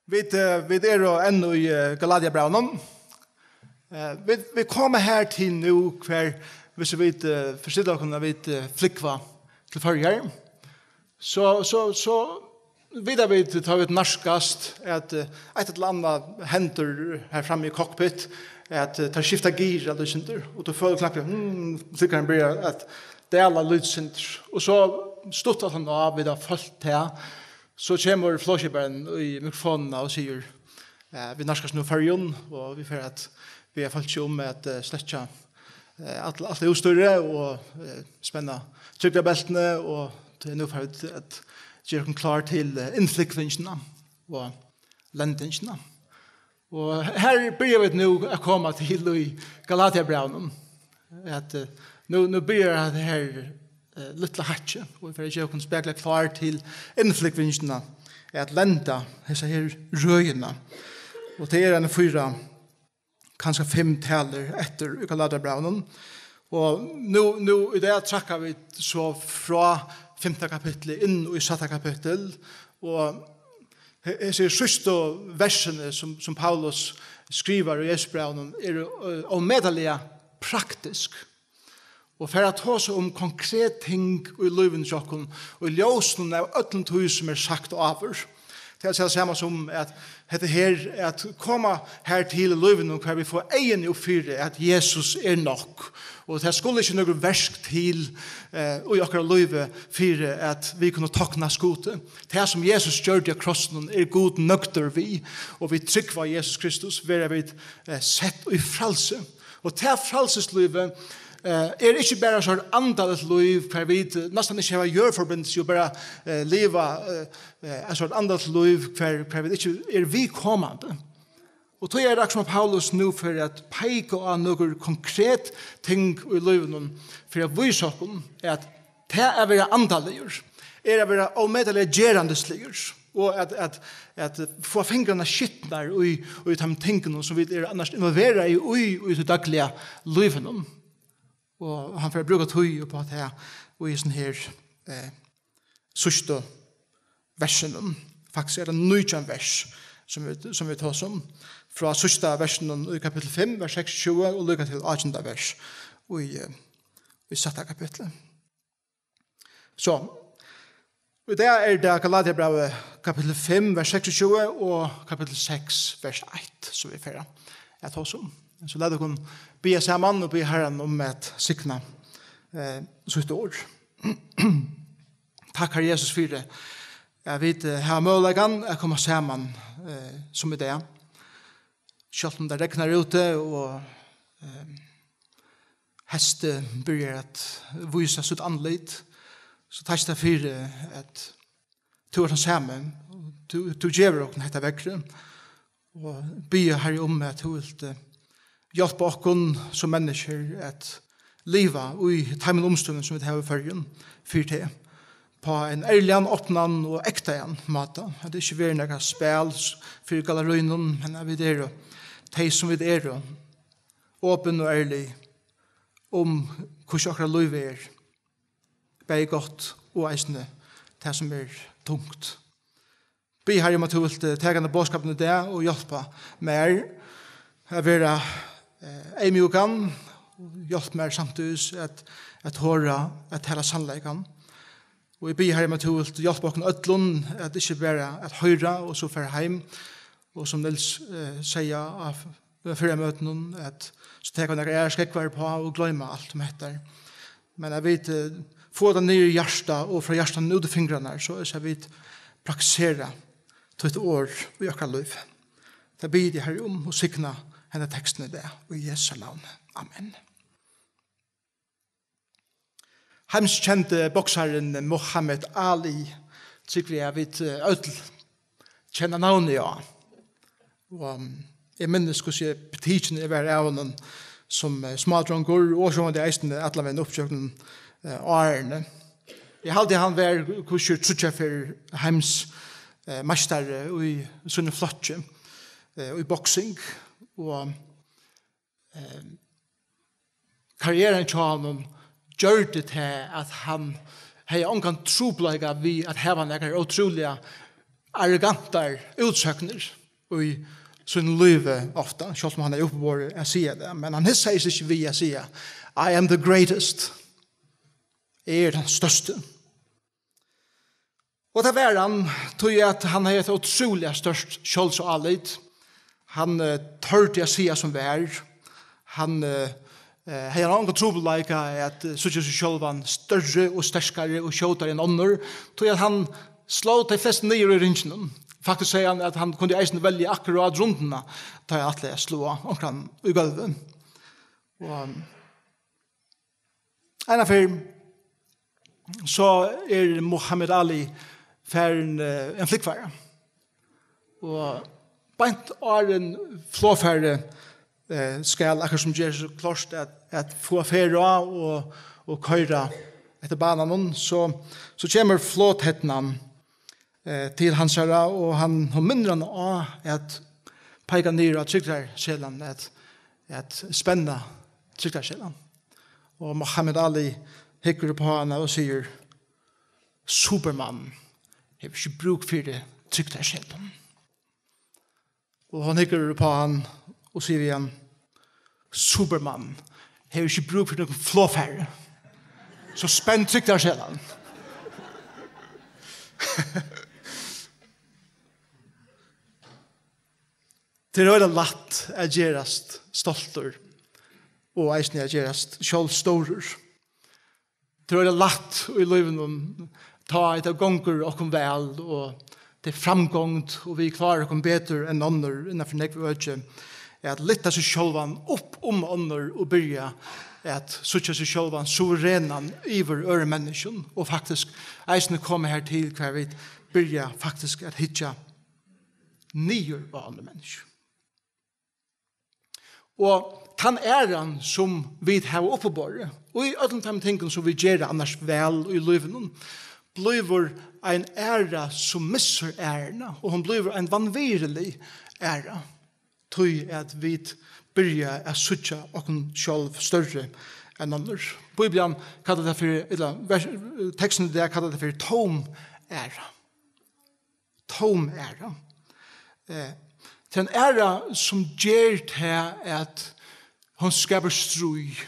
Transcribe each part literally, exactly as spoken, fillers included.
Vit, eh, vit eru enn í, eh, Galatiabrævinum. Eh, vit, vit koma her til nú, hvar, hvis vit, eh, forstilla okkum, at vit, eh, flúgva til Føroyar, so, so, so vita vit, tá vit nærkast, at, eh, eitt ella annað hendir her frammi í cockpit, at, eh, teir skifta gir eitt sindur, og tú følir knappliga, hmm, flúgvarin byrjar at dala eitt sindur. Og so stutt aftan á, vit hava følt tað, so kemur flogskiparin í mikrofonina og sigur, eh, vit nærkast nú Føroyum, og vit fara at biðja fólki um at, eh, sløkkja, eh, alt, alt útstýrið og, eh, spenna trygdarbeltini, og tað er nú farið at gera okkum klár til, eh, innflúgvingina og lendingina. Og her byrja vit nú at koma til í Galatiabrævinum, at, eh, nú, nú byrjar hetta her, eh, lítla hakkið, og vit fara at gera okkum spakuliga klár til innflúgvingina, at lenda hesa her røðina. Og tað er ein fýra, kanska fimm talur eftir í Galatiabrævinum. Og nú, nú í dag trakka vit so frá fimta kapitli inn í sætta kapittul, og he-, hesi síðstu versini, sum, sum Paulus skrivar í Efesubrævinum, eru, eh, ómetaliga praktisk og fara at tosa um konkret ting í lívinum hjá okkum, og í ljósinum av øllum tí, sum er sagt áður. Tað er tað sama sum at hetta her, at koma her til í lívinum, hvar vit fáa eyguni upp fyri, at Jesus er nokk. Og tað skuldi ikki nøkur verk til, eh, í okkara lívi fyri, at vit kunnu tokna skutið. Tað, sum Jesus gjørdi á krossinum, er Gud nøgdur við, og vit trúgva á Jesus Kristus, verða vit, eh, sett í frælsi. Og tað frælsislívið, eh, er ikki bara eitt sort andaligt lív, hvar vit, eh, næstan ikki hava jørðforbindilsi og bara, eh, liva, eh, eh, eitt sort andaligt lív, hvar, hvar vit ikki eru viðkomandi. Og tí er tað sum Paulus nú fer at peika á nøkur konkret ting í lívinum, fyri at vísa okkum, at tað at vera andaligur er at vera ómetaliga gerandisligur, og at, at, at fáa fingrarnar skitnar í, í teimum tingunum, sum vit eru annars involverað í, í, í tí dagliga lívinum. Og hann fer at brúka tíð upp á tað í hesum her, eh, síðstu versunum. Faktiskt er tað nítjan vers, sum vit, sum vit tosa um. Frá síðsta versinum í kapittul fimm, vers seksogtjúgu, og líka til átjanda vers í, eh, í sætta kapitli. So, í dag er tað Galatiabrævið kapittul fimm, vers seksogtjúgu, og kapittul seks, vers eitt, sum vit fara at tosa um. So lat okkum biðja saman og biðja Harran um at signa, eh, sítt orð. Takk, Harri Jesus, fyri at vit, eh, hava møguleikan at koma saman, eh, sum í dag. Sjálvt um tað regnar úti og, eh, heystið byrjar at vísa sítt andlit, so takk tær fyri at tú ert tann sami. Tú, tú gevur okkum hetta veðrið, og biðja, Harri, um at tú vilt, eh, hjálpa okkum sum menniskjur at liva í teimum umstøðum, sum vit hava í Føroyum, fyri teg, á ein ærligan, opnan og ektaðan máta. At tað ikki verður nakað spæl s-, fyri gallerínum, men at vit eru tey, sum vit eru, opin og ærlig um, hvussu okkara lív er, bæði gott og eisini tað, sum er tungt. Biðja, Harri, um at tú vilt, eh, taka henda boðskapin í dag og hjálpa mær at vera, eh, eyðmjúkan, og hjálp mær samtíðis at, at tora at tala sannleikan. Og eg biðji, Harri, um at tú vilt hjálpa okkum øllum at ikki bara at hoyra og so fara heim, og sum Niels, eh, segði á f-, á fyrra møtinum, at so taka nakrar aðrar skógvar uppá og gloyma alt um hetta. Men at vit, eh, fáa tað niður í hjartað og frá hjartanum út í fingrarnar, so at vit praktisera títt orð í okkara lív. Tað biði eg, Harri, um, og signa henda tekstin í dag. Í Jesu navni. Amen. Heimskendi boksarin Muhammad Ali, trúgvi eg, vit, eh, øll kenna navnið á. Og, um, eg minnist, hvussu eg betikin eg var av honum sum, eh, smádrongur, og sjálvandi eisini allan vegin upp gjøgnum, eh, árini. Eg haldi, hann var hvussu er tríggjar ferðir heims, eh, meistari í sínum flokki, eh, í boksing. Og, eh, karrieran hjá honum gjørdi tað, at hann hevði ongan trupulleika við at hava nakrar ótrúliga arrogantar útsøgnir í sínum lívi ofta, sjálvt um hann er uppiborið at siga tað. Men hann hissaði seg ikki við at siga, "I am the greatest." Eg eri tann størsti. Og tað var hann, tí at hann hevði eitt ótrúliga stórt sjálvsálit. Hann eh, tordi at siga sum var. Hann eh, eh, hevði hann ongan trupulleika at eh, síggja seg sjálvan størri og sterkari og skjótari enn onnur, tí at hann sló tey flestu niður í ringinum. Faktiskt segði hann, at hann kundi eisini velja akkurát rundina, tá hann ætlaði at sláa onkran í gólvið. Og eina ferð, so er Muhammad Ali farin eh, ein flúgvara. Og beint áðrenn flogfarið eh, skal, akkurát sum ger seg klárt at, at fáa ferð á og, og koyra eftir bananum, so, so kemur flogternan eh, til hansara, og hann, hon minnir hann á at peika niður á trygdarseðlan, at, at spenna trygdarseðlan. Og Muhammad Ali hyggur upp á hana og sigur, "Superman hevur ikki brúk fyri trygdarseðlum." Og hon hyggur upp á hann og sigur við hann, "Superman hevur ikki brúk fyri nøkrum flogfari. So spenn trygdarseðlan." Tað er øgiliga lætt at gerast stoltur og eisini at gerast sjálvstórur. Tað er øgiliga lætt í lívinum, tá ið tað gongur okkum væl, og tað er framgongd, og vit klára okkum betur enn onnur innanfyri nógv øki, at lyfta seg sjálvan upp um onnur og byrja at síggja seg sjálvan suverenan yvir øðrum menniskjum, og faktiskt eisini koma har til, hvar vit byrja faktiskt at hyggja niður á onnur menniskju. Og tann æran, sum vit hava uppiborið, og í øllum teimum tingum, sum vit gera annars væl í lívinum, blívur ein æra, sum missir æruna, og hon blívur ein vanvirðilig æra, tí at vit byrja at síggja okkum sjálv størri enn onnur. Bíblian kallar tað fyri, ella vers-, teksturin í dag kallar tað fyri tóm æra. Tóm æra. Eh, tað er ein æra, sum ger tað, at hon skapar stríð.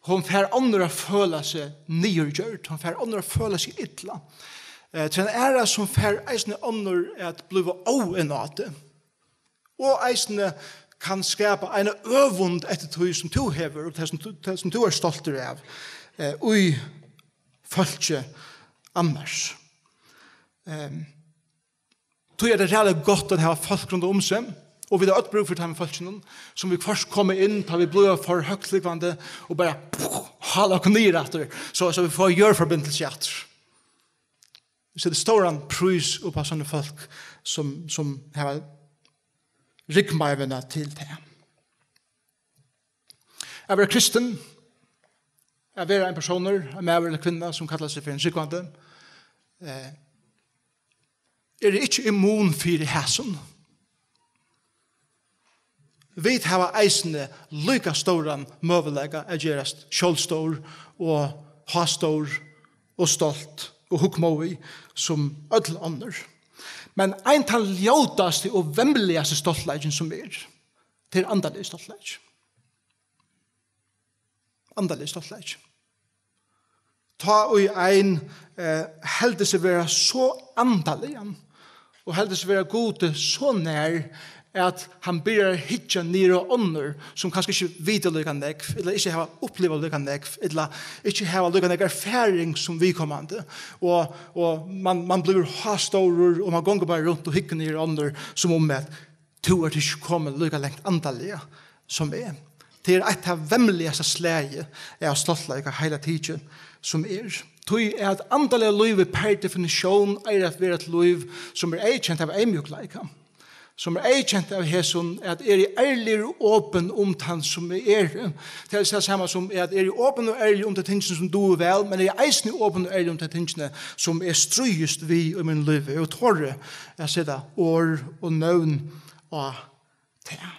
Hon fær onnur at føla seg niðurgjørd. Hon fær onnur at føla seg illa. Eh, tað er ein æra, sum fær eisini onnur at blíva óinnátti. Og eisini kann skapa eina øvund eftir tí, sum tú hevur, og tað, sum tú, tað, sum tú ert stoltur av, eh, í fólki annars. Ehm, tí er tað ræðuliga gott at hava fólk rundan um seg, og vit hava øll brúk fyri teimum fólkinum, sum viðhvørt koma inn, tá vit blíva for høgt flúgvandi, og bara hála okkum niður aftur, so, so vit fáa jørðforbindilsi aftur. Vit seta stóran prís upp á sovorðin fólk, sum, sum hava ryggmavuna til tað. At vera kristin, at vera ein persónur, ein maður ella kvinna, sum kallar seg fyri ein trúgvandi, eh, eru ikki immun fyri hasum. Vit hava eisini líka stóran møguleika at gerast sjálvstór og hástór og stolt og hugmóðig sum øll onnur. Men ein tann ljótasti og vemmeligasti stoltleikin sum er, tað er andaligur stoltleiki. Andaligur stoltleiki. Tá ið ein eh, heldur seg vera so andaligan og heldur seg vera Gudi so nær, at hann byrjar at hyggja niður á onnur, sum kanska ikki vita líka nógv, ella ikki hava upplivað líka nógv, ella ikki hava líka nógva erfaring sum viðkomandi. Og, og man, man blívur hástórur, og man gongur bara runt og hyggur niður á onnur, sum um at tú ert ikki komin líka langt andaliga sum eg. Tað er eitt av vemmeligasta slagi av stoltleika heila tikið sum er. Tí at andaliga lívið per definitión er at vera eitt lív sum er eyðkent av eyðmjúkleika, sum er eyðkent av hesum, at eg eri ærligur og opin um tann sum eg eri. Tað er tað sama sum at eg eri opin og ærligur um tey tingini sum dugi væl, men eg eri eisini opin og ærligur um tey tingini sum eg stríðist við í mínum lívi, og tori at seta orð og nøvn á tað.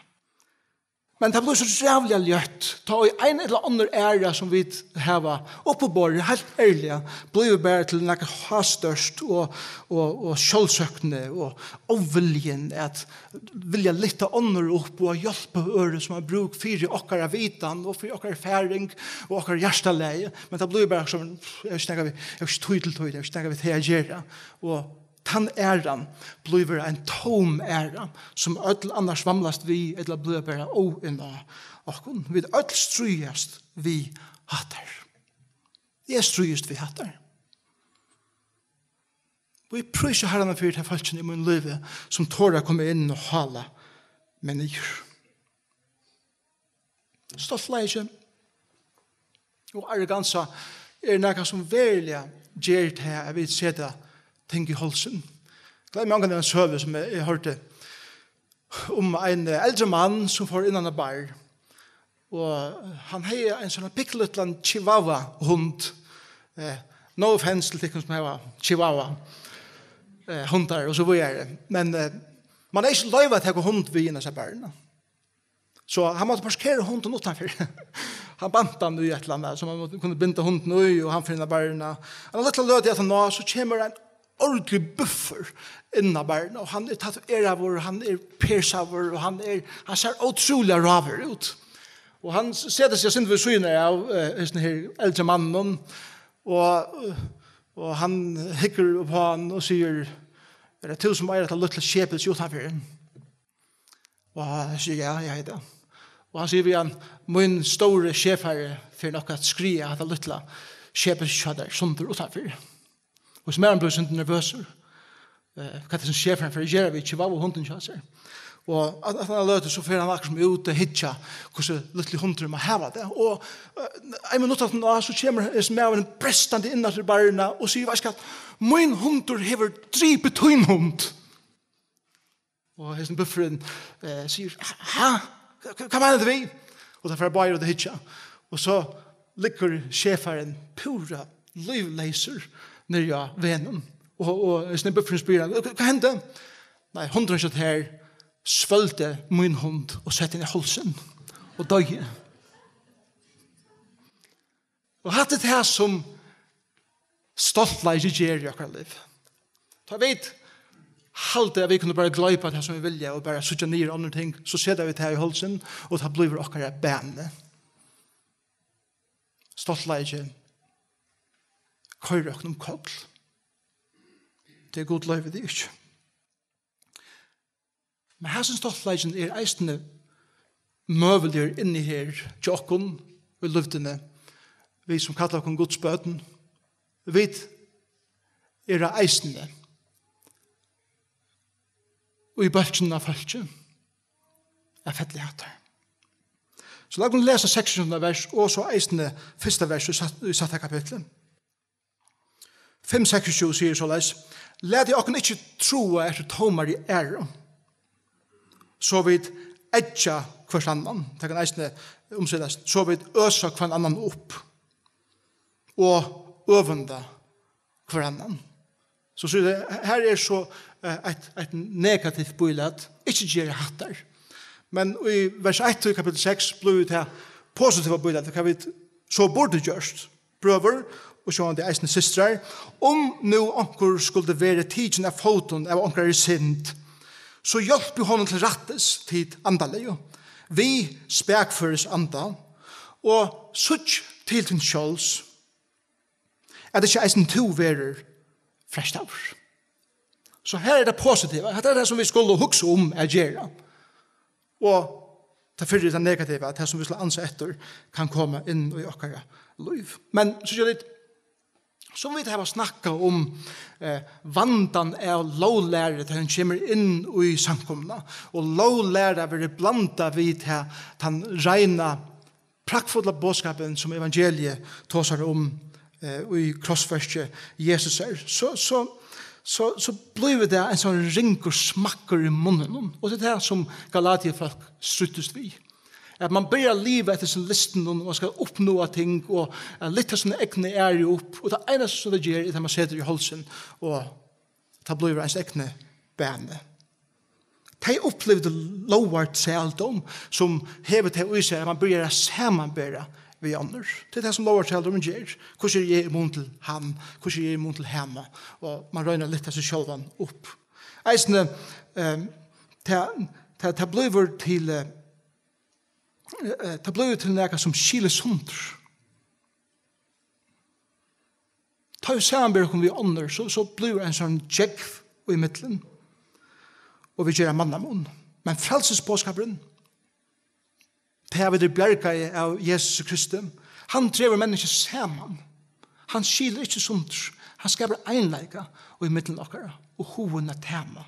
Men tað blívur so ræðuliga ljótt, tá ið ein ella annar æra, sum vit hava uppiborið, heilt ærliga, blívur bara til nakað hástórt og, og, og sjálvsøkni og óviljin at vilja lyfta onnur upp og at hjálpa øðrum, sum hava brúk fyri okkara vitan og fyri okkara erfaring og okkara hjartalagi. Men tað blívur bara sum, eg havi ikki nakað við, eg havi ikki tíð til tí, eg havi ikki nakað við tað at gera. Og tann æran blívur ein tóm æra, sum øll annars vamlast við, ella blívur bara óðin á okkum. Vit øll stríðast við hattar. Eg stríðist við hattar. Og eg prísi Harranum fyri tey fólkini í mínum lívi, sum tora at koma inn og hála meg niður. Stoltleiki og arrogansa er nakað, sum veruliga ger tað, at vit seta ting í hálsin. Eg gloymi ongantíð eina søgu, sum eg, eg hoyrdi um ein, eh, eldri mann, sum fór inn á eina bar. Og hann hevði ein sånn pinkulítlan chihuahua-hund. Eh, no offense til tykkum, sum hava chihuahua, eh, hundar og so víðari. Men, eh, man hevði ikki loyvi at taka hund við inn á hesa barina. So hann mátti parkera hundin uttanfyri. Hann bandi hann í eitt ella annað, so man mátti, kundi binda hundin í, og hann fer inn á barina. Ein lítla løtu aftaná, so kemur ein ordentligur búffur inn á barina, og hann er tatoveraður, og hann er persaður, og hann er, hann sær ótrúliga ráður út. Og hann s-, setir seg eitt sindur við síðuna av, eh, hesum her eldri manninum, og, og hann hyggur upp á hann og sigur: "Er tað tú, sum eigur hetta lítla skepilsið uttanfyri?" Og hann sigur: "Ja, eg eigi tað." Og hann sigur við hann: "Mín stóri skefari fer nokk at skriða hatta lítla skepilsið hjá tær sundur uttanfyri." Og so er hann blivin nervøsur. Eh, hvat er tað, sum skefarin fer at gera við chihuahua-hundin hjá sær? Og at, at hann har løtu, so fer hann akkurát sum út at hyggja, hvussu lítli hundurin má hava tað. Og, eh, ein minutt aftaná, so kemur hesin maðurin brestandi inn aftur í barina og sigur: "Veitst hvat, mín hundur hevur dripið tín hund." Og hesin búffurin, eh, sigur: "Ha? Hva, hva meinar tú við?" Og teir fara báðir út at hyggja. Og so liggur skefarin púra lívleysur niðri á vegnum. Og, og hesin búffurin spyr hann: "Hva, hvat hendi?" "Nei, hundurin hjá tær svølgdi mín hund og setti hann í hálsin og doyði." Og hatta er tað, sum stoltleiki ger í okkara lív. Tá vit halda, at vit kunnu bara gloypa tað, sum vit vilja, og bara síggja niður á onnur ting, so seta vit tað í hálsin, og tað blívur okkara bani. Stoltleiki koyrir okkum um koll. Tað er Gud loyvir tað ikki. Men hasin stoltleikin er eisini møguligur inni her hjá okkum í lívdini, vit sum kalla okkum Guds børn. Vit eru eisini í bólkinum av fólki, av felli hattar. So lat okkum lesa seksogtjúgunda vers, og so eisini fyrsta vers í sætt-, í sætta kapitli. Fimm seksogtjúgu sigur soleiðis: "Latið okkum ikki tráa eftir tómari æru, so vit eggja hvørt annan." Tað kann eisini umsetast: "So vit øsa hvønn annan upp og øvunda hvør annan." So, so her er so, eh, eitt, eitt negativt bílæt: "Ikki gera hattar." Men í vers eitt í kapittul seks blívur tað positiva bílætið, hvat vit so burdu gjørt: "Brøður, og sjálvandi eisini systrar, um nú onkur skuldi verið tikin av fótum av onkrari synd, so hjálpið honum til rættis, tit andaligu, við spakføris anda, og síggj til tín sjálvs, at ikki eisini tú verður freistaður." So her er tað positiva. Hetta er tað, sum vit skulu hugsa um at gera. Og tað fyrra, tað negativa, tað, sum vit skulu ansa eftir, kann koma inn í okkara lív. Men so er tað, sum vit hava snakkað um, eh, vandan av lóglæru, tá hon kemur inn í samkomuna, og lóglæra verður blandað við tað, tann reina, praktfulla boðskapin, sum evangeliið tosar um, eh, í krossverki Jesusar, so, so, so, so blívur tað ein sånn ringur smakkur í munninum. Og tað er tað, sum Galatiafólk stríddust við. At man byrjar at liva eftir sínum lystum, og man skal uppnáa ting, og at lyfta sína egnu æru upp, og tað einasta, sum tað ger, er, at man setir í hálsin, og tað blívur eins egnu bani. Tey upplivdu lógartrældóm, sum hevur tað í sær, at man byrjar at samanbera við onnur. Tað er tað, sum lógartrældómurin ger. Hvussu eri eg í mun til hann? Hvussu eri eg í mun til hana? Og man roynir at lyfta seg sjálvan upp. Eisini, ehm, tað, tað, tað blívur til, eh, eh, tað blívur til nakað, sum skilir sundur. Tá vit samanbera okkum við onnur, so, so blívur ein sånn gjógv í millum, og vit gera mannamun. Men frelsisboðskapurin, tað er, vit eru bjargaði av Jesus Kristi, hann dregur menniskju saman. Hann skilir ikki sundur. Hann skapar einleika í millum okkara og hugin at tæna.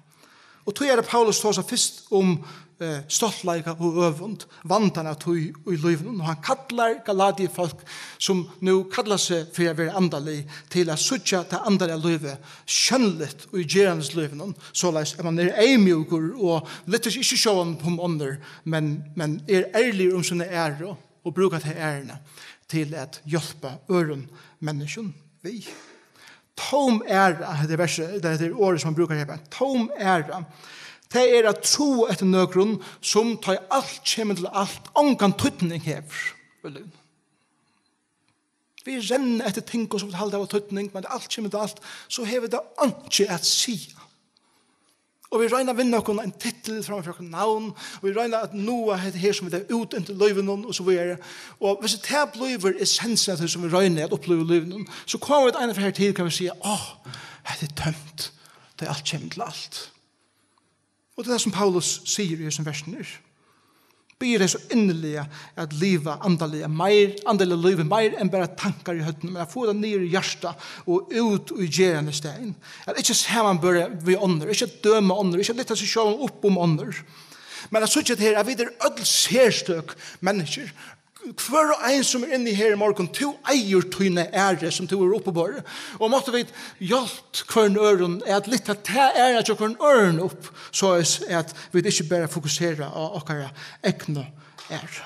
Og tí er Paulus tosar fyrst um, eh, stoltleika og øvund, vandan av tí í lívinum. Og hann kallar Galatiafólk, sum nú kalla seg fyri at vera andalig, til at síggja tað andaliga lívið sjónligt í gerandis lívinum, soleiðis at man er eyðmjúkur og lyftir seg ikki sjálvan upp um onnur, men, men er ærligur um sína æru og brúka ta æruna til at hjálpa øðrum menniskjum við. Tóm æra, hetta er versið, hetta er orðið, sum hann brúkar her, bara, tóm æra, tað er at trúgva eftir nøkrum, sum, tá ið alt kemur til alt, ongan týdning hevur í lívinum. Vit renna eftir tingum, sum vit halda hava týdning, men tá alt kemur til alt, so hevur tað einki at siga. Og vit royna at vinna okkum ein titil framman fyri okkara navn, og vit royna at náa hetta her, sum vit hava útdent í lívinum, og so víðari. Og viss tað blívur essensin av tí, sum vit royna at uppliva í lívinum, so koma vit einaferð hartil, kann vit siga: "Áh, hetta er tómt, tá ið alt kemur til alt." Og tað er tað, sum Paulus sigur í hesum versinum her. Biður tey so inniliga at liva andaliga, meir, andaliga lívið, meir enn bara tankar í høvdinum, men at fáa tað niður í hjarta og út í gerandisdagin. At ikki samanbera við onnur, ikki at døma onnur, ikki at lyfta seg sjálvan upp um onnur. Men at síggja tað her, at vit eru øll serstøk menniskju. Hvør og ein, sum er inni her í morgun, tú eigur tína æru, sum tú hevur uppiborið. Og máttu vit hjálpt hvørjum øðrum at lyfta ta æruna hjá hvørjum øðrum upp, soleiðis at vit ikki bara fokusera á okkara egnu æru.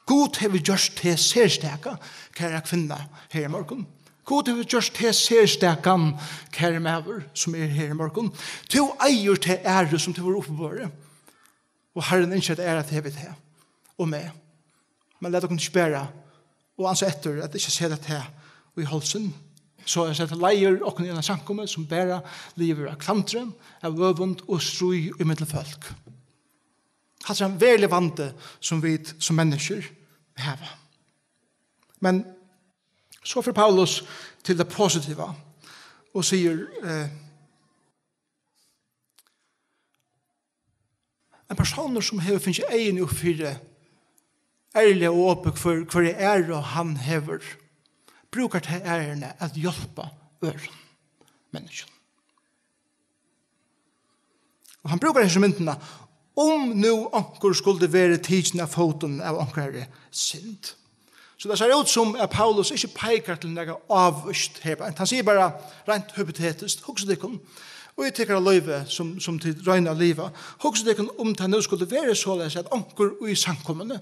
Gud hevur gjørt teg serstaka, kæra kvinna, her í morgun. Gud hevur gjørt teg serstakan, kæri maður, sum er her í morgun. Tú eigur ta æru, sum tú hevur uppiborið. Og Harrin ynskir at æra teg við tað. Og meg. Men lat okkum ikki bara og ansa eftir at ikki seta tað í hálsin. So er sett leiðir okkum í eina samkomu, sum bara livir av klandri, av øvund og stríð í millum fólk. Hatta er ein verulig vandi, sum vit sum menniskjur hava. Men so fer Paulus til tað positiva og sigur, eh, ein persónur, sum hevur fingið eyguni upp fyri ærliga og opið, hvør, hvørja æru hann hevur, brúkar ta æruna at hjálpa øðrum menniskjum. Og hann brúkar hesa myndina: "Um nú onkur skuldi verið tikin av fótum av onkrari synd." So tað sær út, sum at Paulus ikki peikar til nakað ávíst her beint. Hann sigur bara reint hypotetiskt: "Hugsið tykkum, og í tykkara lívi, sum, sum tit royna at liva, hugsið tykkum, um tað nú skuldi verið soleiðis, at onkur í samkomuni,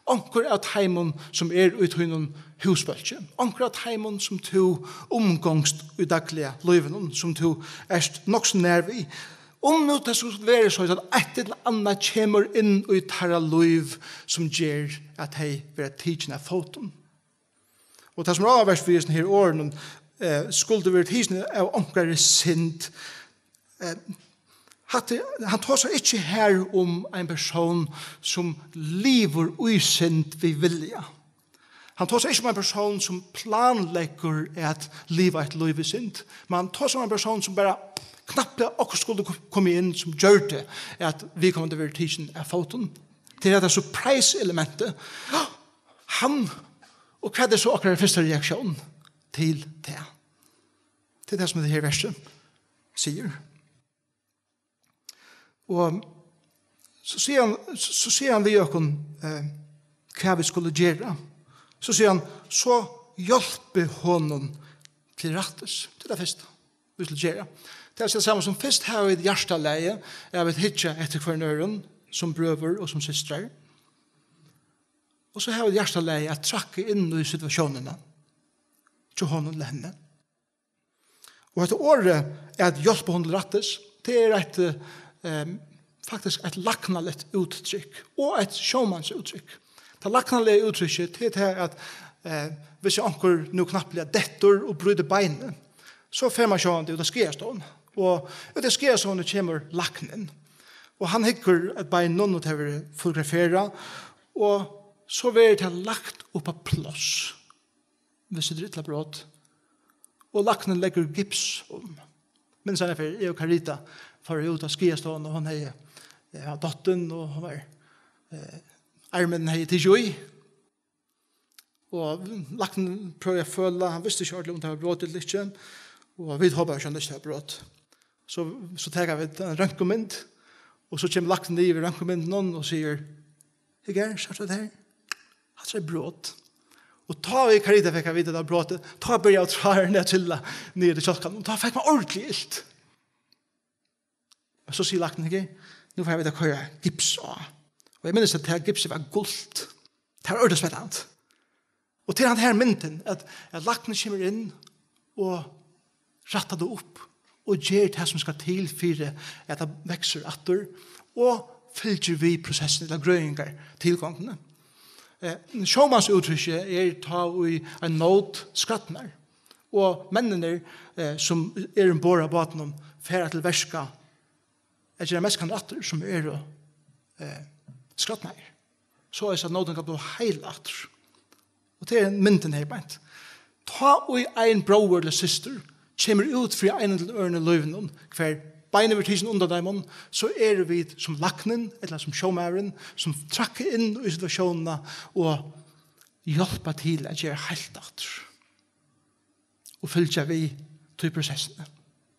onkur av teimum, sum er í tínum húsbólki, onkur av teimum, sum tú umgongst í dagliga lívinum, sum tú ert nokk so nær við, um nú tað skuldi verið soleiðis, at eitt ella annað kemur inn í teirra lív, sum ger at tey verða tikin av fótum." Og tað, sum er áhugavert við hesum her orðunum, eh, "skuldi verið tikin av onkrari synd", eh, hatta, hann tosar ikki her um ein persón, sum livir í synd við vilja. Hann tosar ikki um ein persón, sum planleggur at liva eitt lív í synd, men hann tosar um ein persón, sum bara knappliga okkurt skuldi ko-, komið inn, sum gjørdi at viðkomandi verður tikin av fótum. Tað er hetta surprise-elementið. Hann, og hvat er so okkara fyrsta reaktión til tað? Til tað, sum hetta her versið sigur. Og so sigur hann, so, so sigur hann við okkum, eh, hvat vit skulu gera. So sigur hann: "So hjálpið honum til rættis." Tað er tað fyrsta vit skulu gera. Tað er tað sama sum: fyrst hava vit hjartalagið, at vit hyggja eftir hvørjum øðrum, sum brøður og sum systrar. Og so hava vit hjartalagið at trakka inn í situatiónina hjá honum ella henni. Og hetta orðið, at hjálpa honum til rættis, tað er eitt, eh, faktiskt eitt læknaligt úttrykk og eitt sjómansúttrykk. Tað læknaliga úttrykket, tað er tað, at eh, hvis onkur nú knappliga dettur og brýtur beinið, so fer mann sjálvandi út á skaðastovuna. Og út á skaðastovuna kemur læknin. Og hann hyggur at beininum, og tað verður fotograferað, og so verður tað lagt upp á pláss, hvis tað er illa brot. Og læknin leggur gips um. Minnist eina ferð, eg og Carita fóru út á skaðastovuna, og hon hevði, eh, var dottin, og hon var, eh, armin hevði tikið í. Og læknin prøvdi at føla, hann visti ikki ordiliga, um tað var brot ella ikki. Og vit hopaðu sjálvandi ikki, tað var brot. So, so taka vit eina røntgenmynd, og so kemur læknin yvir røntgenmyndina og sigur: "Hygg her, sært tú hetta her? Hatta er brot." Og tá ið Carita fekk at vita, at tað var brotið, tá byrjaðu trárini at trilla niður í kjálkanum. Og tá fekk mann ordiliga ilt. Og so sigur læknin: "Hygg, nú fara vit at koyra gips á." Og eg minnist, at tað gipsið var gult. Tað var ordiliga spennandi. Og til hann her myndin, at, at læknin kemur inn og rættar tað upp og ger tað, sum skal til fyri, at tað veksur aftur, og fylgir við prosessini, ella grøðingartilgongdini. Eh, sjómansúttrykki er tá, ið ein nót skrædnar, og menninir, eh, sum eru umborð á bátinum, fara til verka at gera mest kann aftur, sum eru, eh, skrædnaðir. So er tað, at nótin kann blíva heil aftur. Og tað er myndin her beint. Tá ið ein bróðir ella systir kemur út fyri einum ella øðrum í lívinum, har beinið verður tikið undan teimum, so eru vit sum læknin, ella sum sjómaðurin, sum trakka inn í situatiónina og hjálpa til at gera heilt aftur og fylgja við tí prosessini.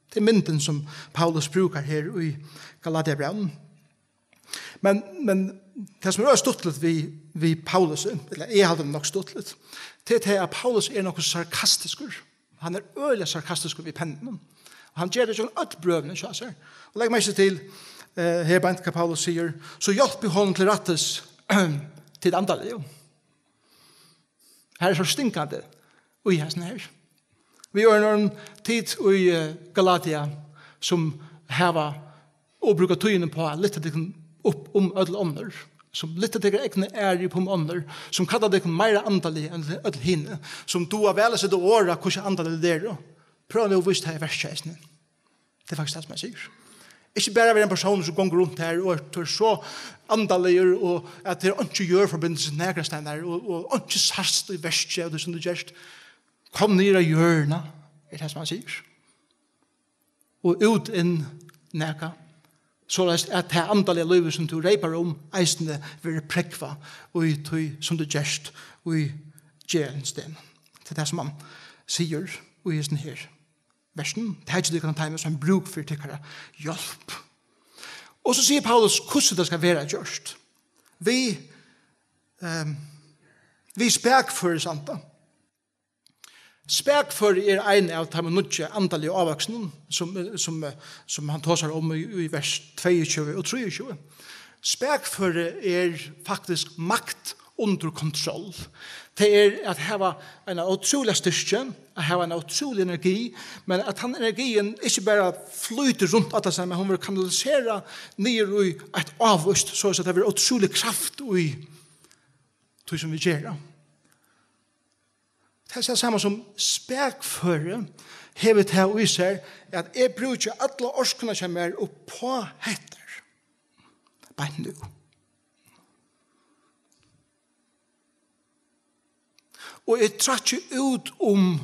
Tað er myndin, sum Paulus brúkar her í Galatiabrævinum. Men, men tað, sum er øgiliga stuttligt við, við Paulus, ella eg haldi nokk stuttligt, tað er tað, at Paulus er nokk sarkastiskur. Hann er øgiliga sarkastiskur við penninum. Og hann ger tað gjøgnum øll brøvini hjá sær. Og legg merki til, eh, her beint hvat Paulus sigur: "So hjálpið honum til rættis, tit andaligu." Her er so stingandi í hasum her. Við øðrum orðum, tit í, eh, Galatia, sum hava og brúka tíðina upp á at lyfta tykkum upp um øll onnur, sum lyfta tykkara egnu æru upp um onnur, sum kalla tykkum meira andalig enn øll hini, sum duga væl at seta orð á, hvussu andalig tit eru. Prøva nú at vísa tað í verki eisini. Tað er faktiskt tað, sum hann sigur. Ikki bara vera ein persónur, sum gongur runt her og er, er so andaligur, og at tað er einki jørðforbindilsi nakrastaðni, og, og einki sært í verki av tí, sum tú gert. Kom niður á jørðina, er tað, sum hann sigur. Og út, inn, nakað. Soleiðis at tað andaliga lívið, sum tú reypar um, eisini verður prógvað í tí, sum tú gert í gerandisdegnum. Tað er tað, sum hann sigur í hesum her versunum. Takið tykkum av teimum, sum hava brúk fyri tykkara hjálp. Og so sigur Paulus, hvussu tað skal vera gjørt. Við, ehm, við spakførisanda. Spakføri er ein av teimum nýggju andaligu ávøksunum, sum, sum, sum hann tosar um í, í vers tveyogtjúgu og trýogtjúgu. Spakføri er faktiskt makt undir kontroll. Tað er at hava eina ótrúliga styrki, at hava eina ótrúliga energi, men at tann energiin ikki bara flýtur runt allastaðni, men hon verður kanaliserað niður í eitt ávíst, soleiðis at tað verður ótrúlig kraft í tí, sum vit gera. Tað er tað sama sum spakføri hevur tað í sær, at eg brúki alla orkuna hjá mær upp á hettar. Beint nú. Og eg trakki út um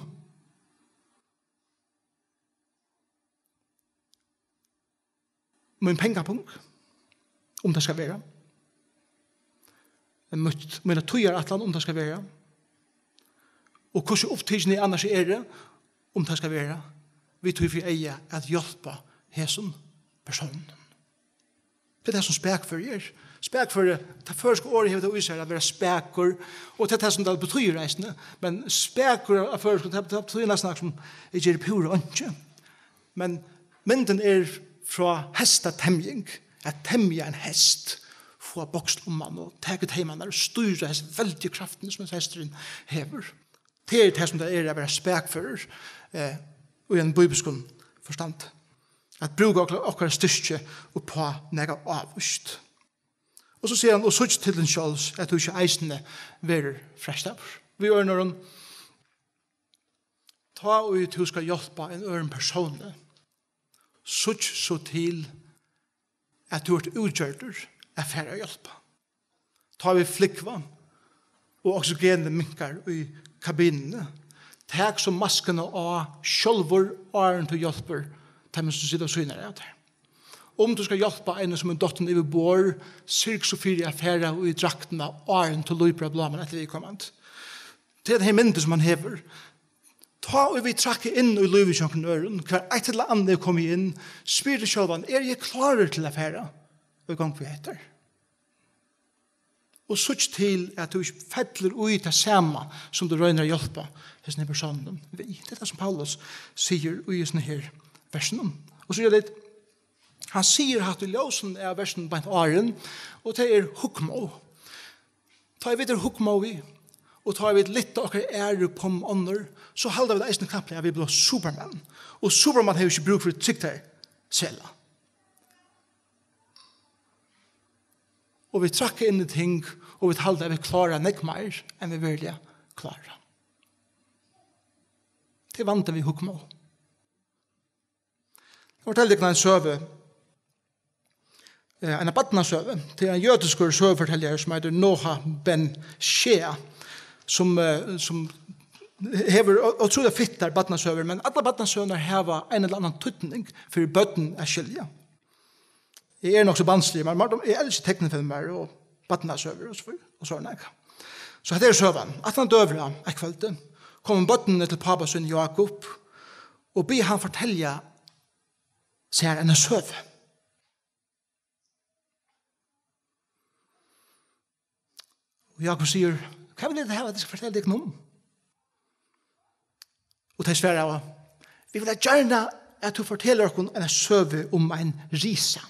mín pengapung, um tað skal vera. Mítt, mína tíðarætlan, um tað skal vera. Og hvussu upptikin eg annars eri, um tað skal vera. Við tí fyri eyga at hjálpa hesum persónum. Tað er tað, sum spakføri er. Spakføri, tað føroyska orðið hevur tað í sær at vera spakur, og tað er tað, sum tað betýðir eisini. Men spakur á føroyskum, tað, tað betýðir næstan, sum eg geri púra einki. Men myndin er frá hestatemjing, at temja ein hest, fáa boksl um hann og taka út heimarnar og stýra hesi veldigu kraftini, sum hesin hesturin hevur. Tað er tað, sum tað er at vera spakførur, eh, í einum bíbilskum forstandi. at brúka okkara, okkara styrki upp á nakað ávíst. Og so sigur hann: "Og síggj til tín sjálvs, at tú ikki eisini verður freistaður." Við øðrum orðum, tá ið tú skal hjálpa ein øðrum persóni, síggj so til, at tú ert útgjørdur at fara at hjálpa. Tá vit flúgva og oxygenið minkar í kabinuni, tak so maskuna á sjálvur, áðrenn tú hjálpir teimum, sum sita við síðuna av tær. Um tú skal hjálpa einum, sum er dottin yvir borð, syrg so fyri at fara í draktina, áðrenn tú leypur á bláman eftir viðkomandi. Tað er hin myndin, sum hann hevur. Tá ið vit trakka inn í lívið hjá onkrum øðrum, hvar eitt ella annað er komið inn, spyr tú sjálvan: "Eri eg klárur til at fara í gongd við hetta?" Og síggj til, at tú ikki fellur í tað sama, sum tú roynir at hjálpa hesum her persóninum við. Tað er tað, sum Paulus sigur í hesum her versinum. Og so er tað, hann sigur hatta í ljósinum av versinum beint áðrenn, og tað er hugmóð. Tá ið vit eru hugmóðig, og tá ið vit lyfta okkara æru upp um onnur, so halda vit eisini knappliga, at vit blíva Superman. Og Superman hevur ikki brúk fyri trygdarsela. Og vit trakka inn í ting, og vit halda, at vit klára nógv meir, enn vit veruliga klára. Tað er vandin við hugmóð. Eg fortelji tykkum eina søgu, eh, eina barnasøgu. Tað er ein jødiskur søguforteljari, sum eitur Noah ben Shea, sum, eh, sum hevur ó-, ótrúliga fittar barnasøgur, men allar barnasøgurnar hava ein ella annan týdning fyri børn at skilja. Eg eri nokk so barnsligur, men, men eg elski teknifilmar og barnasøgur og so, og sovorðið. So hetta er søgan. Aftan á døgurða eitt kvøld komu børnini til pápa sín Jákup og biðu hann fortelja sær eina søgu. Og Jákup sigur: "Hvat vil tit hava, at eg skal fortelja tykkum um?" Og tey svaraðu: "Vit vilja gjarna, at tú fortelur okkum eina søgu um ein risa."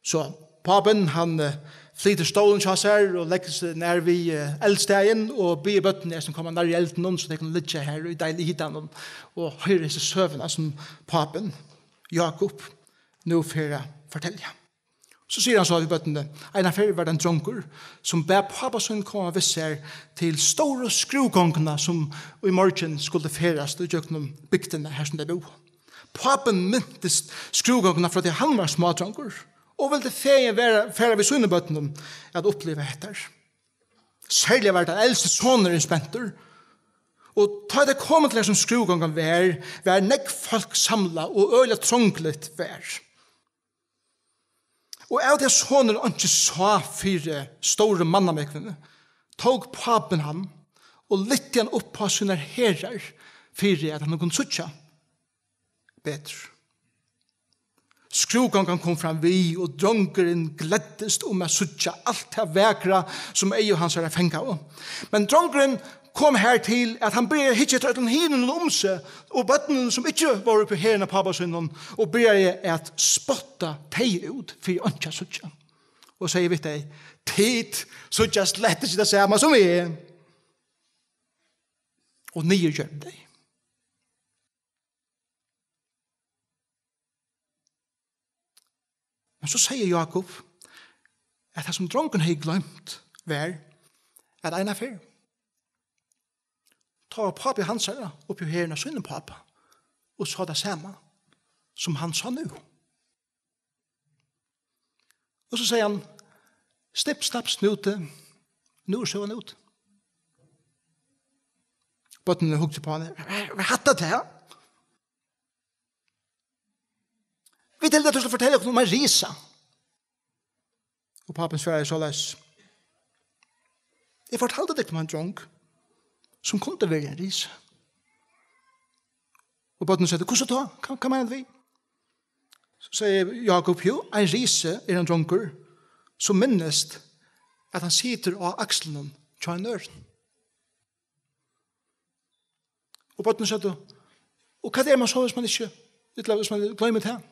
So pápin, hann, eh, flytur stólin hjá sær og leggur seg nær við, eh, eldstaðin og biður børnini eisini koma nær í eldinum, so tey kunnu liggja har í deiliga hitanum og hoyra hesa søguna, sum pápin, Jákup, nú fer at fortelja. So sigur hann so við børnini: "Eina ferð var tað ein drongur, sum bað pápa sín koma við sær til stóru skrúðgonguna, sum í morgin skuldi ferðast í gjøgnum bygdina, har sum tey búðu. Pápin mintist skrúðgonguna frá tí hann var smádrongur, og vildi fegin vera, fara við sínum børnum at uppliva hetta. Serliga var tann elsti sonurin spentur, og tá tey komu til har sum skrúðgongan var, var nógv fólk samlað, og øgiliga trongligt var. Og av tí at sonurin einki sá fyri stóru mannamúgvuni, tók pápin hann og lyfti hann upp á sínar herðar, fyri at hann kundi síggja betur. Skrúðgongan kom fram við, og drongurin gleddist um at síggja alt tað vakra, sum eygu hansara fangaðu. Men drongurin kom har til, at hann byrjaði at hyggja eftir øllum hinum um seg, og børnunum, sum ikki vóru uppi í herðum á pápa sínum, og byrjaði at spotta tey út fyri einki at síggja. Og segði við tey: "Tit síggja slett ikki tað sama sum eg." Og niðurgjørdi tey. Men so segði Jákup, at tað, sum drongurin hevði gloymt, var, at eina ferð, tá var pápi hansara uppi á herðum á sínum pápa og sá tað sama, sum hann sá nú. Og so segði hann: "Snipp, snapp, snúti, nú er søgan úti." Børnini hugdu upp á hann: "Var, var hatta tað? Vit hildu, at tú skuldi fortelja okkum um ein risa." Og pápin svaraði soleiðis: "Eg fortaldi tykkum um ein drong, sum kundi verið ein risi." Og børnini søgdu: "Hvussu tá? Hvat, hvat meinar tú við?" So segði Jákup: "Jú, ein risi er ein drongur, sum minnist, at hann situr á akslinum hjá einum øðrum." Og børnini søgdu: "Og hvat er man so, hvis man ikki, ella hvis man gloymir tað?"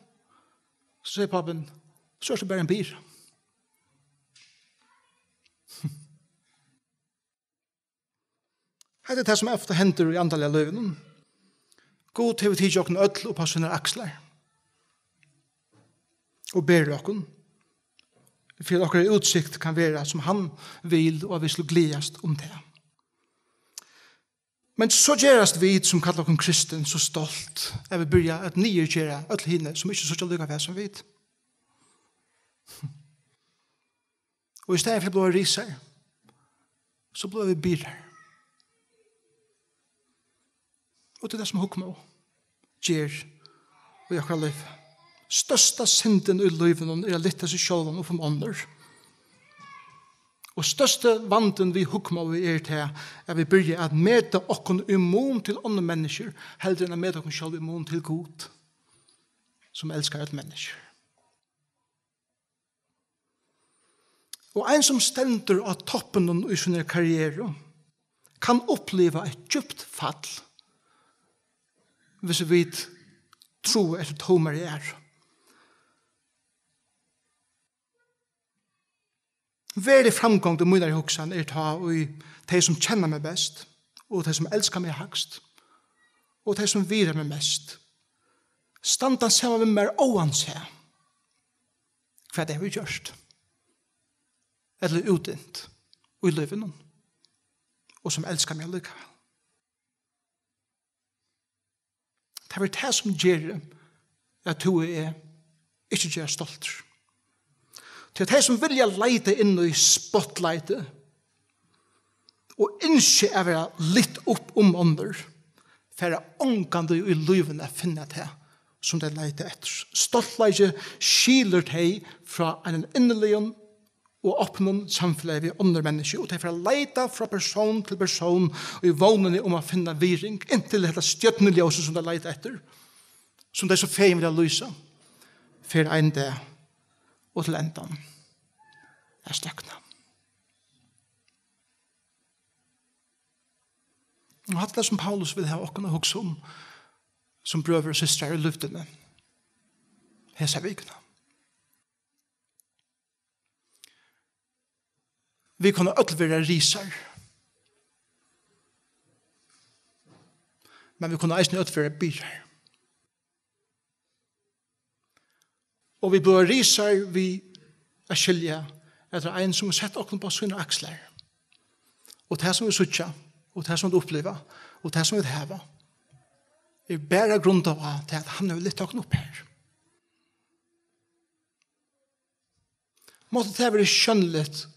So segði pápin: "So ert tú bara ein byrði." Hetta er tað, sum ofta hendir í andaliga lívinum. Gud hevur tikið okkum øll upp á sínar akslar og ber okkum, fyri at okkara útsikt kann vera, sum hann vil, og at vit skulu gleðast um tað. Men so gerast vit, sum kalla okkum kristin, so stolt, at vit byrja at niðurgera øll hini, sum ikki síggja líka væl sum vit. Og í staðin fyri at blíva risar, so blíva vit byrðar. Og tað er tað, sum hugmóð ger í okkara lívi. Størsta syndin í lívinum er at lyfta seg sjálvan upp um onnur. Og størsti vandin við hugmóði er tað, at vit byrja at meta okkum í mun til onnur menniskju, heldur enn at meta okkum sjálv í mun til Gud, sum elskar øll menniskju. Og ein, sum stendur á toppinum í síni karrieru, kann uppliva eitt djúpt fall, hvis vit trúa eftir tómari æru. Verulig framgongd í mínari hugsan er tá, í tey, sum kenna meg best, og tey, sum elska meg hægst, og tey, sum virða meg mest, standa saman við mær, óansæð hvat eg havi gjørt ella útint í lívinum, og sum elska meg allíkavæl. Tað er tað, sum ger at tú og eg ikki gerast stoltir. Tí at tey, sum vilja leita inn í spotlightið og ynskja at vera lyft upp um onnur, fara ongantíð í lívinum at finna tað, sum tey leita eftir. Stoltleiki skilur tey frá einum inniligum og opnum samfelagi við onnur menniskju, og tey fara at leita frá persón til persón í vónini um at finna virðing, inntil hetta stjørnuljósið, sum tey leita eftir, sum tey so fegin vilja lýsa, fer ein dag og til endan at sløkna. Og hatta er tað, sum Paulus vil hava okkum at hugsa um, sum brøður og systrar í lívdini hesa vikuna. Vit kunnu øll vera risar, men vit kunnu eisini øll vera byrðar. Og vit blíva risar við at skilja, at tað er ein, sum hevur sett okkum á sínar akslar. Og tað, sum vit síggja, og tað, sum vit uppliva, og tað, sum vit hava, er bara grundað á tað, at hann hevur lyft okkum upp her. Mátti tað verið sjónligt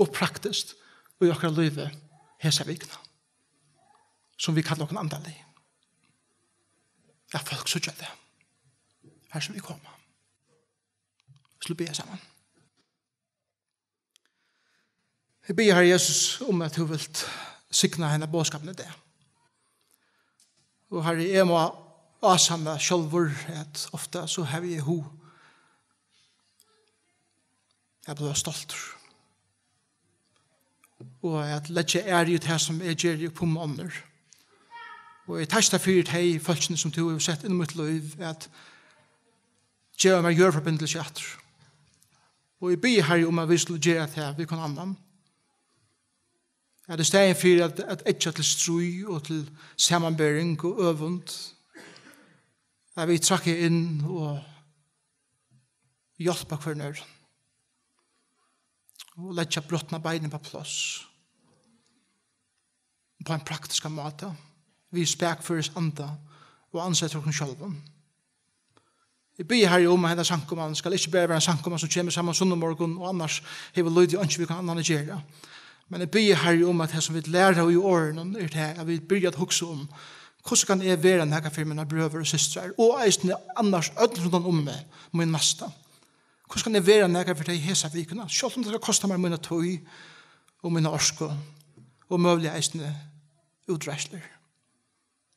og praktiskt í okkara lívi hesa vikuna, sum vit kalla okkum andalig. At fólk síggja tað, har sum vit koma. Vit skulu biðja saman. Eg biði, Harri Jesus, um at tú vilt signa henda boðskapin í dag. Og Harri, eg má ásanna sjálvur, at ofta so havi eg hug at blíva stoltur og at leggja æru í tað, sum eg geri, upp um onnur. Og eg takki tær fyri tey fólkini, sum tú hevur sett inn í mítt lív, at geva mær jørðarforbindilsi aftur. Og eg biði, Harri, um at vit skulu gera tað við hvønn annan. At í staðin fyri at, at eggja til stríð og til samanbering og øvund, at vit trakka inn og hjálpa hvørjum øðrum og leggja brotna beinini upp á pláss. Upp á ein praktiskan máta, við spakføris anda og ansa eftir okkum sjálvum. Eg biði, Harri, um at henda samkoman skal ikki bara vera ein samkoma, sum kemur saman sunnumorgun og annars hevur lítið og einki við hvønn annan at gera. Men eg biði, Harri, um at tað, sum vit læra í orðunum, er tað, at vit byrja at hugsa um, hvussu kann eg vera nakað fyri mínar brøður og systrar, og eisini annars øll rundan um meg, mín næsta? Hvussu kann eg vera nakað fyri tey hesa vikuna? Sjálvt um tað skal kosta mær mína tíð og mína orku og møguliga eisini útreiðslur.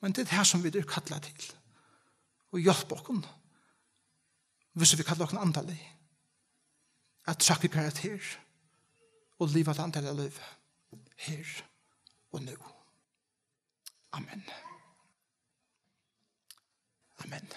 Men tað er tað, sum vit eru kallað til. Og hjálp okkum, hvis vit kalla okkum andalig, at trakka í karakter og liva tað andaliga lívið her og nú. Amen. Amen.